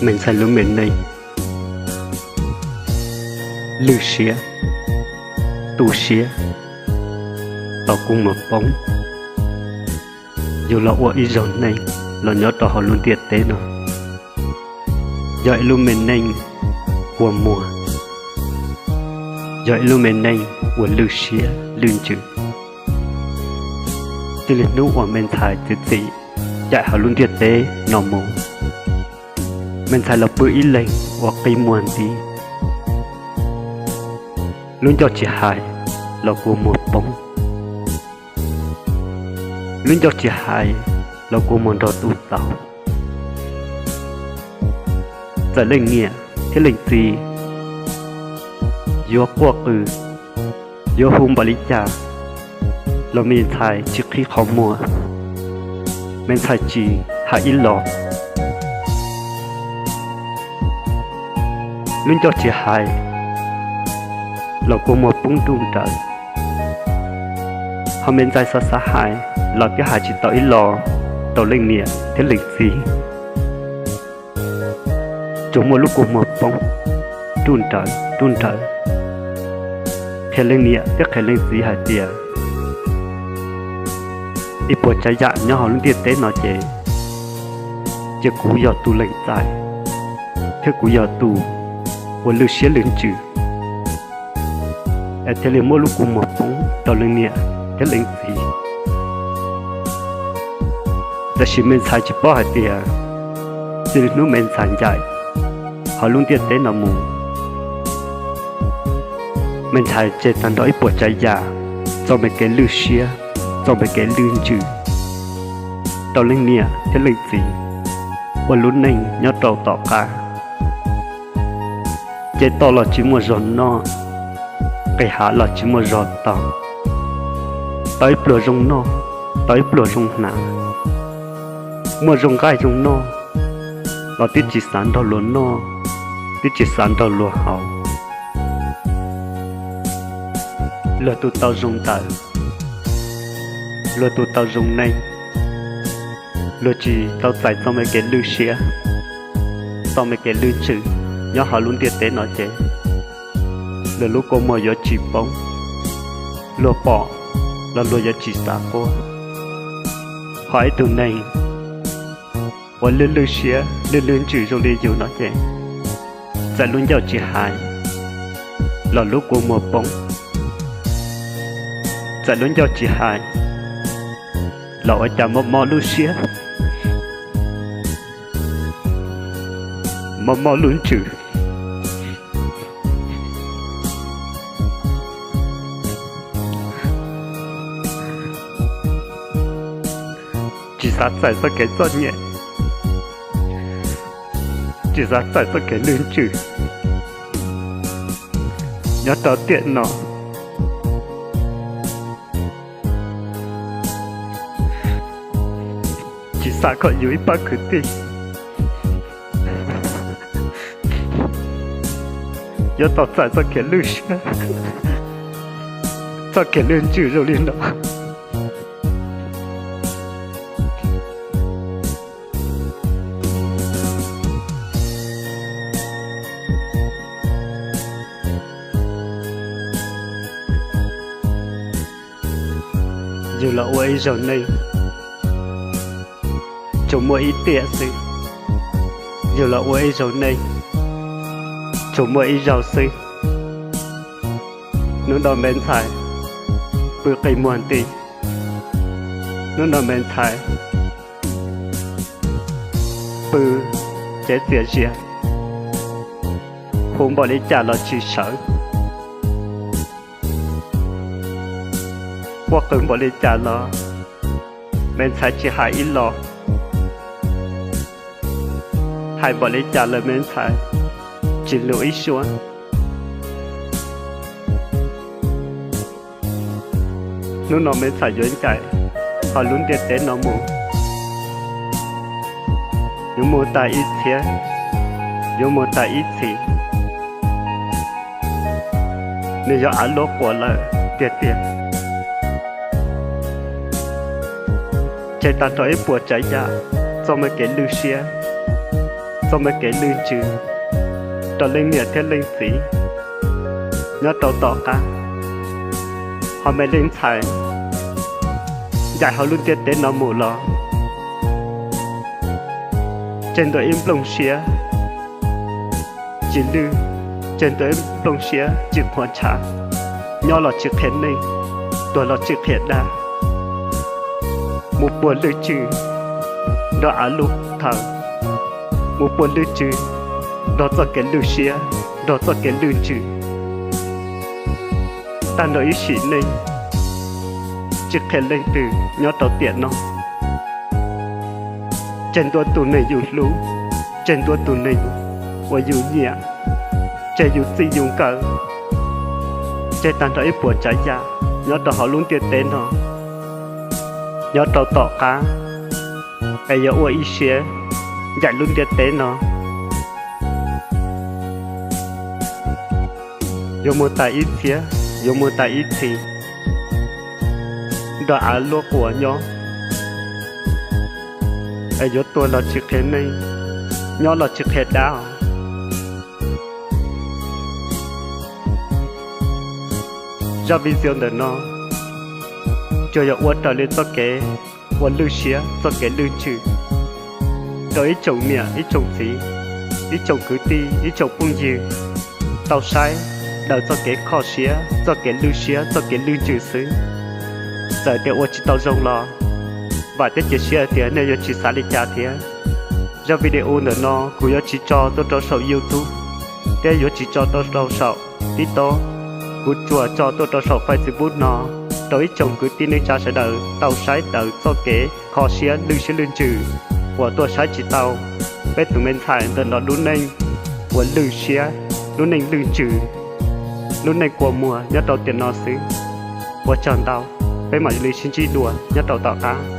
Me ntxhais lub me neej lwj siab, tu siab, tau kua muag poob. Yug los ua ib zaug neej los nyob rau hauv lub ntiaj teb no, yog ib lub me neej kua muag, yog ib lub me neej uas lwj siab lwj ntsws. Txij li hnub uas me ntxhais txiav txim caij hauv lub ntiaj teb no mus, me ntxhais los pw ib leeg ua qi muag nti. Lub ncauj tsis hais los kua muag poob, lub ncauj tsis hais los kua muag nrog tu taus. Txawm leej niam thiab leej txiv yuav quaj qw, yuav hu npaum li cas los me ntxhais tsis qhib qhov muag, me ntxhais tsis hais ib los. Lub ncauj tsis hais los kua muag poob nruj nrawm, ho me ntxhais xav xav hais los twb hais tsis tau ib los rau leej niam thiab leej txiv. Tsuas muaj lub kua muag poob nruj nrawm nruj nrawm, qhia leej niam thiab qhia leej txiv hais tias ib puas tsav yam nyob hauv lub ntiaj teb no ces, ces kuv yog tus leej txais, thiab kuv yog tus uas lwj siab lwj ntsws, es thiaj li muaj lub kua muag poob rau leej niam thiab leej txiv. Tab sis me ntxhais tsis paub hais tias txij li hnub me ntxhais ncaim hauv lub ntiaj teb no mus, me ntxhais tseg tag nrho ib puas tsav yam txoj me kev lwj siab, txoj me kev lwj ntsws rau leej niam thiab leej txiv ua lub neej nyob rau tom qab. Cev toj los tsis muaj zog noj, nqis hav los tsis muaj zog taug, tau ib pluag zoo noj, tau ib pluag zoo hnav, muaj zoo nqaij zoo noj los twb tsis xav nrog luag noj, twb tsis xav nrog luag haus. Luag tus tau zoo ntawd, luag tus tau zoo neej, luag tsis tau txais txoj me kev lwj siab, txoj me kev lwj ntsws nyob hauv lub ntiaj teb no ces, luag lub kua muag yuav tsis poob, luag pom los luag yuav tsis xav quaj. Ho ib tug neeg uas lwj lwj siab lwj lwj ntsws zoo li yus no ces, txawm lub ncauj tsis hais los lub kua muag poob, txawm lub ncauj tsis hais los ua cas mob mob lub siab, mob mob lub ntsws, tsis xav txais txoj kev txom nyem, tsis xav txais txoj kev lwj ntsws nyob rau tiam no. Tsis xav kom yus ib pab kwv tij yuav tau txais txoj kev lwj siab, txoj kev lwj ntsws zoo li no. Yug los ua ib zaug neej tsuas muaj ib tiam xwb, yug los ua ib zaug neej tsuas muaj ib zaug xwb. Hnub no me ntxhais pw qi muag nti, hnub no me ntxhais pw cev txias zias, hu npaum li cas los tsis sawv, quaj qw npaum li cas los me ntxhais tsis hais ib los, hais npaum li cas los me ntxhais tsis lus ib suab. Hnub no me ntxhais yuav ncaim hauv lub ntiaj teb no mus, yuav mus tag ib txhiab, yuav mus tag ib txhis, nws yog av luab quas lawm tiag tiag. Tseg tag nrho ib puas tsav yam txoj me kev lwj siab, Koj muaj kev lwj ntsws rau leej niam thiab leej txiv nyob rau tom qab, ho me leej ntxhais ncaim hauv lub ntiaj teb no mus los tseg ntua ib nplooj siab tsis lwj, tseg ntua ib nplooj siab tsis qhuav ntshav, nyob los tsis qhia neej, tuag los tsis qhia dab, mus puag lwj tswj nrog av lub thawv, mus puag lwj tswj nrog txoj kev lwj siab, nrog txoj kev lwj ntsws, tag nrho ib sim neej tsis qhia leej twg nyob rau tiam no. Tseg ntua tus neeg yus hlub, tseg ntua tus neeg uas yus nyiam, tseg yus txij yus nkawm, tseg tag nrho ib puas tsav yam nyob rau hauv lub ntiaj teb no. Nyob rau tom qab es yuav ua ib siab ncaim lub ntiaj teb no, yuav muaj tas ib txhiab, yuav muaj tas ib txhis nrog av luab quas nyob, es yuav tuag los tsis qhia neej, nyob los tsis qhia dab. Zaj video ntawm no tsuas yog ua raws li txoj kev ua lwj siab, txoj kev lwj ntsws rau ib tsoom niam ib tsoom txiv, ib tsoom kwv tij ib tsoom phooj ywg tau saib daws txoj kev kho siab, txoj kev lwj siab, txoj kev lwj ntsws xwb. Txawm tias ua tsis tau zoo los vam thiab cia siab tias nej yuav tsis xav li cas thiab. Zaj video ntawm no kuv yuav tsis tso tuaj rau saum YouTube thiab yuav tsis tso tuaj rau saum TikTok. Kuv tsuas tso tuaj rau saum Facebook no rau ib tsoom kwv tij neej tsa sawv daws tau saib daws txoj kev kho siab lwj siab lwj ntsws uas tuaj saib tsis tau peb tus me ntxhais ntawm no lub neej uas lwj siab, lub neej lwj ntsws, lub neej kua muag nyob rau tiam no xwb. Ua tsaug ntau, peb mam li sib ntsib dua nyob rau tom qab.